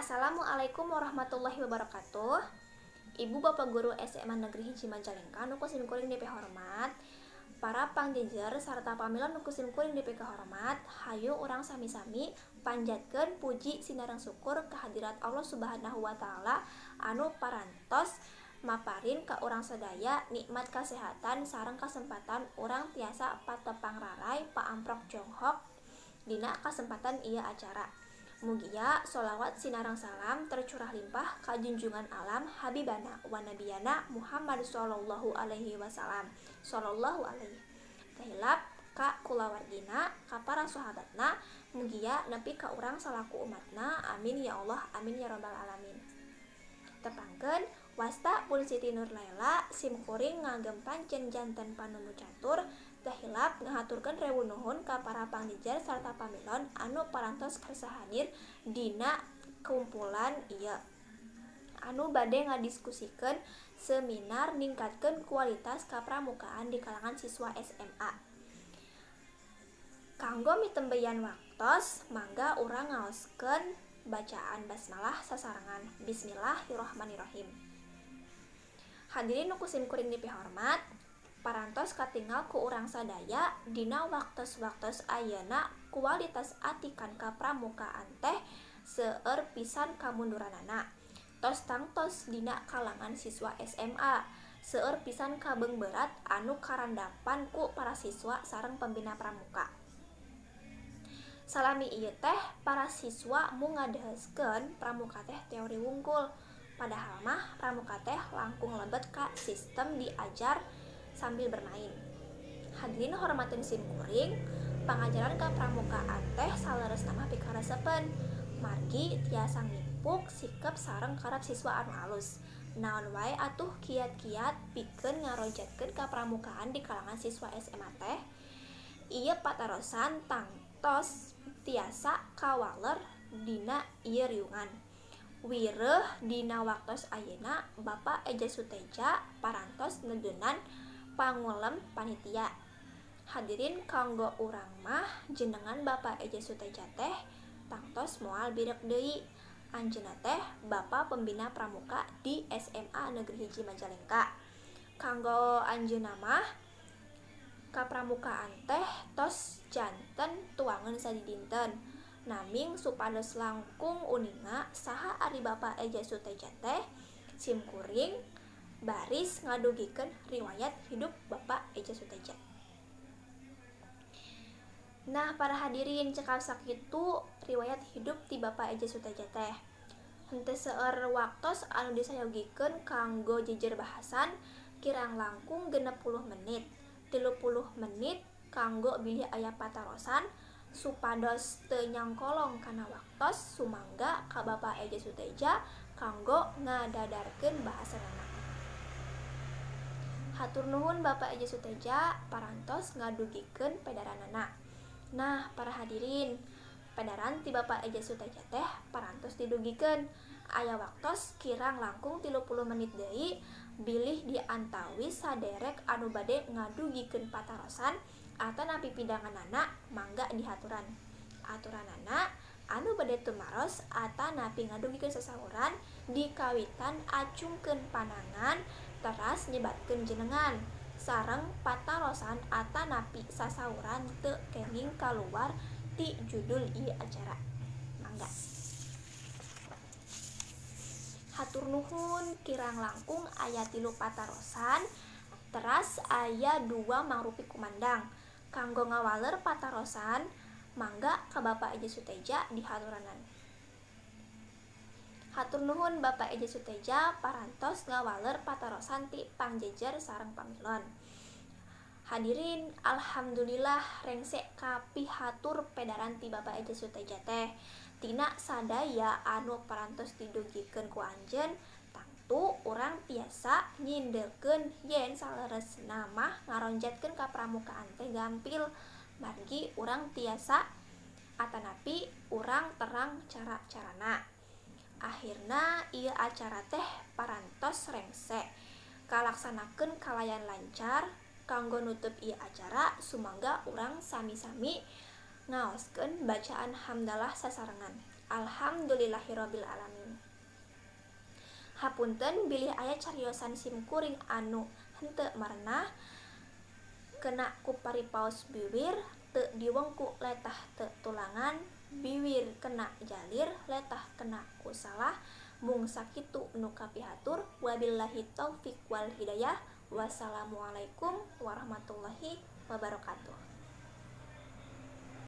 Assalamualaikum warahmatullahi wabarakatuh. Ibu Bapak Guru SMA Negeri 1 Majalengka nu ku simkuring dipihormat, para pangjejer sarta pamilon nu ku simkuring dipikahormat, hayu urang sami-sami panjatkeun puji sinareng syukur kehadirat Allah Subhanahu wa taala anu parantos maparin ka urang sadaya nikmat kasehatan sareng kasempatan urang tiasa patepang raray paamprok jonghok dina kasempatan ieu acara. Mugia sholawat sinareng salam tercurah limpah ka junjungan alam habibana wa nabiyana Muhammad shallallahu alaihi wasallam shallallahu alaihi teu hilap ka kulawargina, ka para sahabatna, mugia nepi ka urang salaku umatna, amin ya Allah amin ya robbal alamin. Tepangkeun, wasta pun Siti Nurlaila, sim kuring ngagem pancen janten panumbu catur, teu hilap ngahaturkeun rewu nuhun ka para pangjejer sarta pamilon anu parantos kersa hadir dina kumpulan ieu anu bade ngadiskusikeun seminar ningkatkeun kualitas kapramukaan di kalangan siswa SMA. Kanggo mitembeyan waktos, mangga urang ngaoskeun bacaan basmalah sasarengan. Bismillahirrahmanirrahim. Hadirin nu ku simkuring dipihormat, parantos katingal ku urang sadaya dina waktos-waktos ayeuna kualitas atikan kapramukaan teh seueur pisan kamunduranana. Tos tangtos dina kalangan siswa SMA. Seueur pisan kabeungberat anu karandapan ku para siswa sareng pembina pramuka. Salami ieu teh para siswa mung ngadeuheuskeun pramuka teh teori wungkul. Padahal mah pramuka teh langkung lebet ka sistem diajar sambil bermain. Hadirin hormateun sim kuring, pangajaran kapramukaan teh saleresna mah pikaresepeun. Margi tiasa ngimpuk sikep sareng karep siswa anu alus. Naon wae atuh kiat-kiat pikeun ngaronjatkeun kapramukaan di kalangan siswa SMA teh? Ieu patarosan tangtos tiasa kawaler dina ieu riungan. Wireh dina waktos ayeuna Bapak Eja Suteja parantos nedeunan pangulem panitia. Hadirin, kanggo urang mah jenengan Bapak Eja Suteja teh tangtos moal birek deui. Anjeunna teh Bapak Pembina Pramuka di SMA Negeri 1 Majalengka. Kanggo anjeunna mah kapramukaan teh tos janten tuangan sadidinten. Naming supados langkung uninga saha ari Bapak Eja Suteja teh, sim kuring baris ngadugikeun riwayat hidup Bapak Eja Suteja. Nah, para hadirin, cekap sakitu riwayat hidup ti Bapak Eja Suteja teh. Henteu seueur waktos anu disayogikeun kanggo jejer bahasan, kirang langkung 60 menit. 30 menit kanggo bilih aya patarosan. Supados teu nyangkolong kana waktos, sumangga ka Bapak Eja Suteja kanggo ngadadarkeun bahasanana. Hatur nuhun Bapak Eja Suteja parantos ngadugikeun pedaranana. Nah, para hadirin, pedaran ti Bapak Eja Suteja teh parantos didugikeun. Aya waktos kirang langkung 30 menit deui bilih diantawis saderek anu bade ngadugikeun patarosan atanapi pidanganana, mangga dihaturan. Aturanana, anu bade tumaros atanapi ngadugikeun sasauran dikawitan acungkeun panangan teras nyebatkeun jenengan sareng patarosan atanapi sasauran teu kenging kaluar ti judul ieu acara. Mangga. Hatur nuhun, kirang langkung aya tilu patarosan teras aya dua mangrupi kumandang. Kanggo ngawaler patarosan, mangga ka Bapak Eja Suteja dihaturanan. Hatur nuhun Bapak Eja Suteja parantos ngawaler patarosan ti pangjejer sareng pamilon. Hadirin, alhamdulillah rengse kapihatur pedaran ti Bapak Eja Suteja teh. Tina sadaya anu parantos didugikeun ku anjeun, tangtu urang tiasa nyindelkeun yen saleresna mah ngaronjatkeun kapramukaan teh gampil, margi urang tiasa atanapi urang terang cara-carana. Akhirna ieu acara teh parantos rengse kalaksanakeun kalayan lancar. Kanggo nutup ieu acara, sumangga urang sami-sami Ngaoskeun bacaan hamdalah sasarengan. Alhamdulillahirabbil alamin. Hapunten bilih aya cariosan simkuring anu henteu merenah kena ku paripaos biwir teu diwengku letah teu tulangan biwir kena jalir letah kena ku salah mung sakitu nu kapihatur wabillahi taufik wal hidayah. Wassalamualaikum warahmatullahi wabarakatuh.